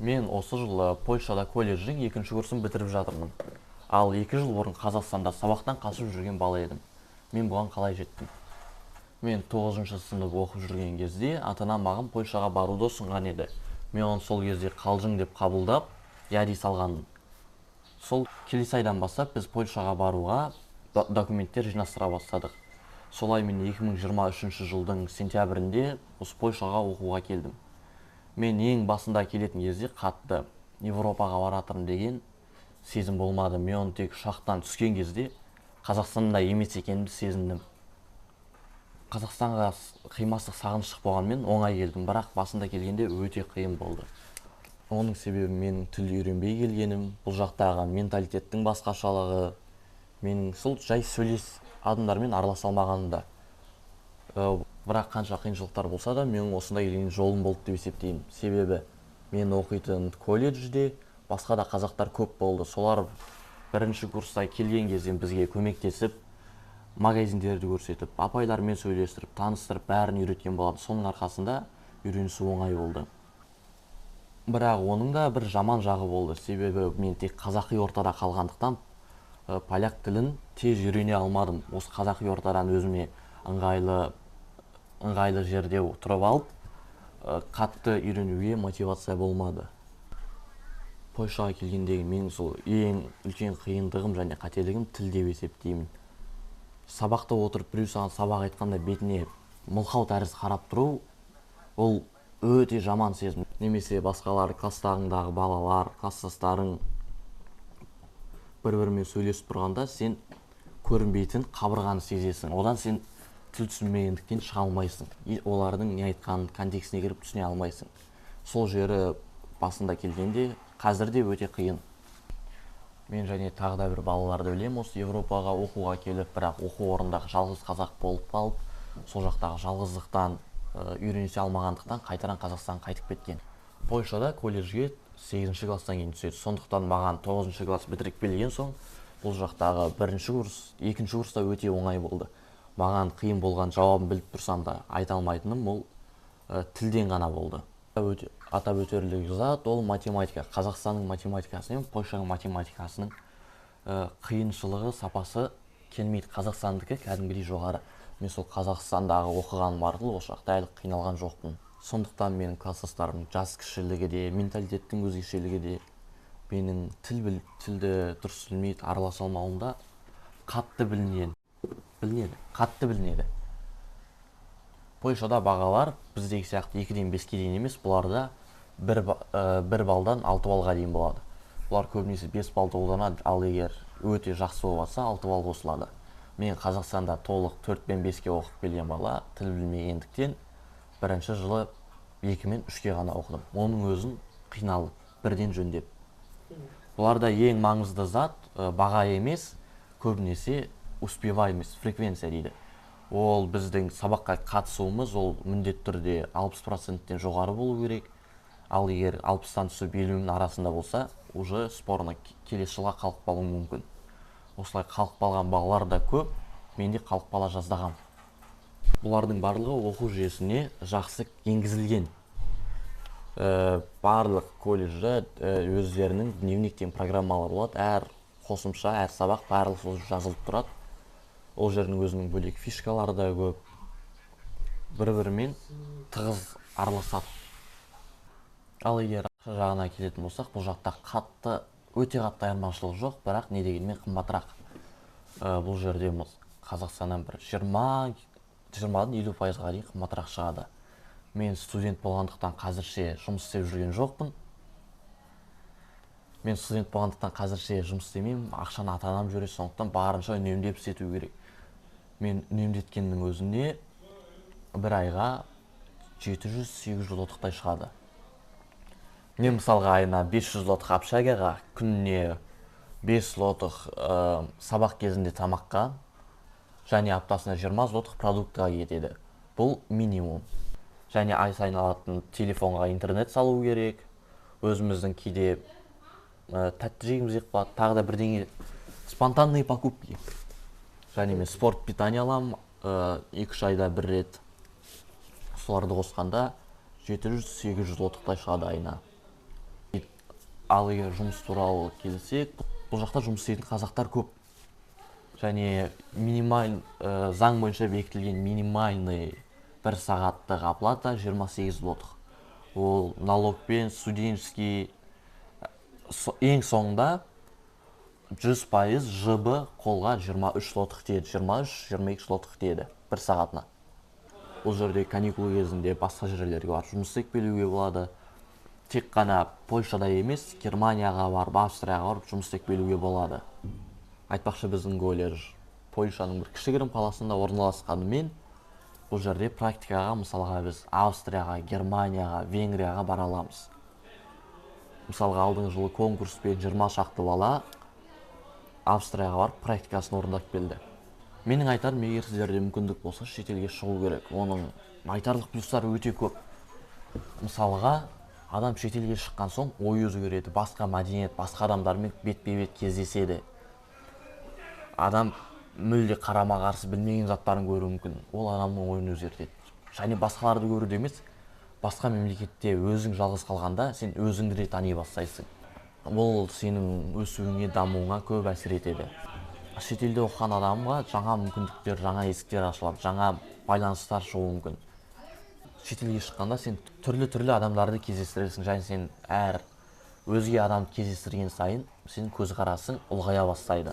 Мен осы жылы Польшада колледждің екінші курсын бітіріп жатырмын. Ал 2 жыл бұрын Қазақстанда сабақтан қашып жүрген бала едім. Мен бұған қалай жеттім? Мен тоғызыншы сынып оқып жүрген кезде ата анам маған Польшаға баруды ұсынған еді. Мен оны сол кезде қалжың деп қабылдап, иә дей салғанмын. Сол келесі айдан бастап біз Польшаға баруға документтер жинастыра бастадық. Солай мен 2023 жылдың сентябрінде осы Польшаға оқуға келдім. Мен ең басында келетін кезде қатты Европаға баратырмын деген сезім болмады. Мен оны тек ұшақтан түскен кезде Қазақстанда емес екенімді сезіндім. Қазақстанға қимастық, сағыныштық болғанымен, оңай келдім, бірақ басында келгенде өте қиын болды. Оның себебі менің тіл үйренбей келгенім, бұл жақтағы менталитеттің басқашалығы, менің сол жай сөйлес адамдармен араласа алмағаным да. Бірақ қанша қиыншылықтар болса да, менің осында келген жолым болды деп есептеймін. Себебі мен оқитын колледжде басқа да қазақтар көп болды. Солар бірінші курста келген кезде бізге көмектесіп, магазиндерді көрсетіп, апайлармен сөйлестіріп, таныстырып, бәрін үйреткен болатын. Соның арқасында үйренісу оңай болды. Бірақ оның да бір жаман жағы болды, себебі мен тек қазақи ортада қалғандықтан, поляк тілін тез үйрене алмадым. Осы қазақи ортадан өзіме ыңғайлы жерде тұрып алып, қатты үйренуге мотивация болмады. Польшаға келгендегі менің сол ең үлкен қиындығым және қателігім тіл деп есептеймін. Сабақта отырып, біреу саған сабақ айтқанда, бетіне мылқау тәрізді қарап тұру — ол өте жаман сезім. Немесе басқалар, класстағыңдағы балалар, класстастарың бір бірімен сөйлесіп тұрғанда, сен көрінбейтін қабырғаны сезесің. Одан сен тіл түсінбегендіктен шыға алмайсың и олардың не айтқанын контекстіне кіріп түсіне алмайсың. Сол жері басында келгенде, қазір де өте қиын. Мен және тағы да бір балаларды білемін, осы Европаға оқуға келіп, бірақ оқу орнындағы жалғыз қазақ болып қалып, сол жақтағы жалғыздықтан, үйренісе алмағандықтан қайтадан Қазақстанға қайтып кеткен. Польшада колледжге сегізінші класстан кейін түседі. Сондықтан маған тоғызыншы класс бітіріп келген соң бұл жақтағы бірінші курс, екінші курста өте оңай болды. Маған қиын болған, жауабын біліп тұрсам да айта алмайтыным ол тілден ғана болды. Өте атап өтерлік зат — ол математика. Қазақстанның математикасы мен Польшаның математикасының қиыншылығы, сапасы келмейді. Қазақстандікі кәдімгідей жоғары. Мен сол Қазақстандағы оқығаным арқылы осы жақта әлі қиналған жоқпын. Сондықтан менің класстастарымның жас кішілігі де, менталитеттің өзгешелігі де, менің тілді дұрыс білмей араласа алмауым да қатты білінеді, қатты білінеді. Польшада бағалар біздегі сияқты 2-ден 5-ке дейін емес, бұларда 1 балдан 6 баллға дейін болады. Бұлар көбінесе 5 баллды қолданады, ал егер өте жақсы болып жатса, 6 балл қосылады. Мен Қазақстанда толық 4 пен 5-ке оқып келген бала тіл білмегендіктен бірінші жылы 2 мен 3-ке ғана оқыдым, оның өзін қиналып, бірден жөндеп. Бұларда ең маңызды зат баға емес, көбінесе успеваемость, фреквенция дейді. Ол біздің сабаққа қатысуымыз, ол міндетті түрде 60%-тен жоғары болу керек. Ал егер 60-тан түсіп, 50-нің арасында болса, уже спорно, келесі жылға қалып қалуы мүмкін. Осылай қалып қалған балалар да көп, мен де қалып қала жаздағам. Бұлардың барлығы оқу жүйесіне жақсы енгізілген. Барлық колледжде өздерінің дневник деген программалар болады. Әр қосымша, әр сабақ, барлығы сол жазылып тұрады. Ол жердің өзінің бөлек фишкалары да көп, бір бірімен тығыз араласады. Ал егер ақша жағына келетін болсақ, бұл жақта қатты, өте қатты айырмашылық жоқ, бірақ не дегенмен қымбатырақ. Бұл жерде Қазақстаннан бір 20-50%-ға дейін қымбатырақ шығады. Мен студент болғандықтан қазірше жұмыс істеп жүрген жоқпын. Мен студент болғандықтан қазірше жұмыс істемеймін, ақшаны ата анам жібереді. Сондықтан барынша үнемдеп істету керек. Мен үнемдеткеннің өзінде бір айға 700-800 злотықтай шығады. Мен мысалға айына 500 злотық общагаға, күніне 5 злотық сабақ кезінде тамаққа және аптасына 20 злотық продуктыға кетеді. Бұл минимум. Және ай сайын алатын телефонға интернет салу керек. Өзіміздің кейде тәтті жегіміз келіп қалады, тағы да бірдеңе, спонтанные покупки. Және мен спорт питание аламын 2-3 айда бір рет. Соларды қосқанда 700-800 злотықтай шығады айына. Ал егер жұмыс туралы келсек, бұл жақта жұмыс істейтін қазақтар көп. Және минималь заң бойынша бекітілген минимальный бір сағаттық оплата 28 злотых. Ол налогпен, студенческий, ең соңында 100% ЖБ қолға 23 злотых тиеді, 23-22 злотых тиеді бір сағатына. Бұл жерде каникул кезінде басқа жерлерге барып жұмыс істеп келуге болады. Тек қана Польшада емес, Германияға барып, Австрияға барып жұмыс істеп келуге болады. Айтпақшы, біздің колледж Польшаның бір кішігірім қаласында орналасқанымен, бұл жерде практикаға, мысалға, біз Австрияға, Германияға, Венгрияға бара аламыз. Мысалға, алдыңғы жылы конкурспен 20 шақты бала Австрияға барып практикасын орындап келді. Менің айтарым, егер сіздерде мүмкіндік болса, шетелге шығу керек. Оның айтарлық плюстары өте көп. Мысалға, адам шетелге шыққан соң ой өзгереді, басқа мәдениет, басқа адамдармен бетпе-бет кездеседі. Адам мүлде қарама-қарсы білмеген заттарын көруі мүмкін. Ол адамның ойын өзгертеді. Және басқаларды көруді емес, басқа мемлекетте өзің жалғыз қалғанда сен өзіңді де тани бастайсың. Бұл сенің өсуіңе, дамуыңа көп әсер етеді. Шетелде оқыған адамға жаңа мүмкіндіктер, жаңа есіктер ашылады, жаңа байланыстар шығуы мүмкін. Шетелге шыққанда сен түрлі-түрлі адамдарды кездестіресің, және сен әр өзге адамды кездестірген сайын сенің көзқарасың ұлғая бастайды.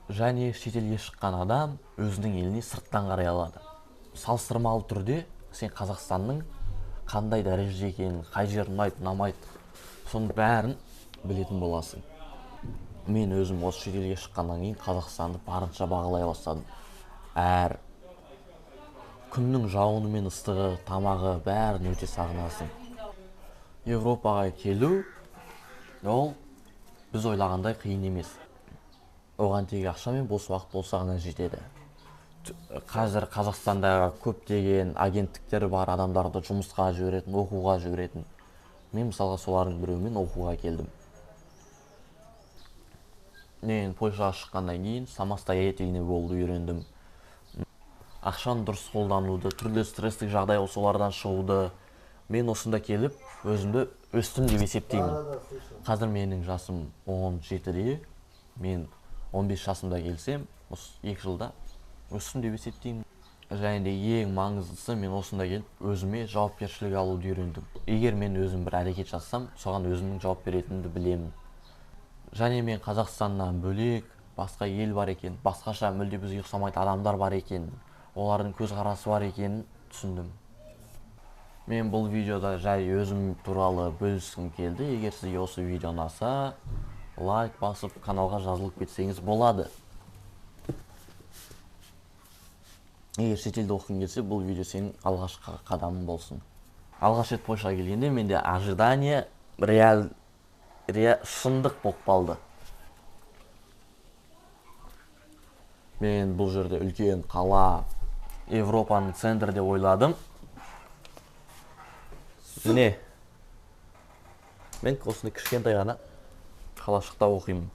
Және шетелге шыққан адам өзінің еліне сырттан қарай алады. Салыстырмалы түрде сен Қазақстанның қандай дәрежеде екенін, қай жері ұнайды, ұнамайды, соның бәрін білетін боласың. Мен өзім осы шетелге шыққаннан кейін Қазақстанды барынша бағалай бастадым. Әр күннің жауыны мен ыстығы, тамағы, бәрін өте сағынасың. Европаға келу ол біз ойлағандай қиын емес. Оған тек ақша мен бос уақыт болса ғана жетеді. Қазір Қазақстанда көптеген агенттіктер бар, адамдарды жұмысқа жіберетін, оқуға жіберетін. Мен мысалға солардың біреуімен оқуға келдім. Мен Польшаға шыққаннан кейін самостоятельный болуды үйрендім. Ақшаны дұрыс қолдануды, түрлі стресстік жағдай солардан шығуды. Мен осында келіп өзімді өстім деп есептеймін. Қазір менің жасым 17-де, мен 15 жасымда келсем, осы 2 жылда өстім деп есептеймін. Және де ең маңыздысы, мен осында келіп өзіме жауапкершілік алуды үйрендім. Егер мен өзім бір әрекет жасасам, соған өзімнің жауап беретінімді білемін. Және мен Қазақстаннан бөлек басқа ел бар екен, басқаша мүлде бізге ұқсамайтын адамдар бар екен, олардың көзқарасы бар екенін түсіндім. Мен бұл видеода жай өзім туралы бөліскім келді. Егер сізге осы видео ұнаса, лайк басып каналға жазылып кетсеңіз болады. Егер шетелде оқығың келсе, бұл видео сенің алғашқы қадамың болсын. Алғаш рет Польшаға келгенде менде ожидание реал, шындық болып қалды. Мен бұл жерде үлкен қала, Европаның центрі деп ойладым. Міне, мен осындай кішкентай ғана қалашықта оқимын.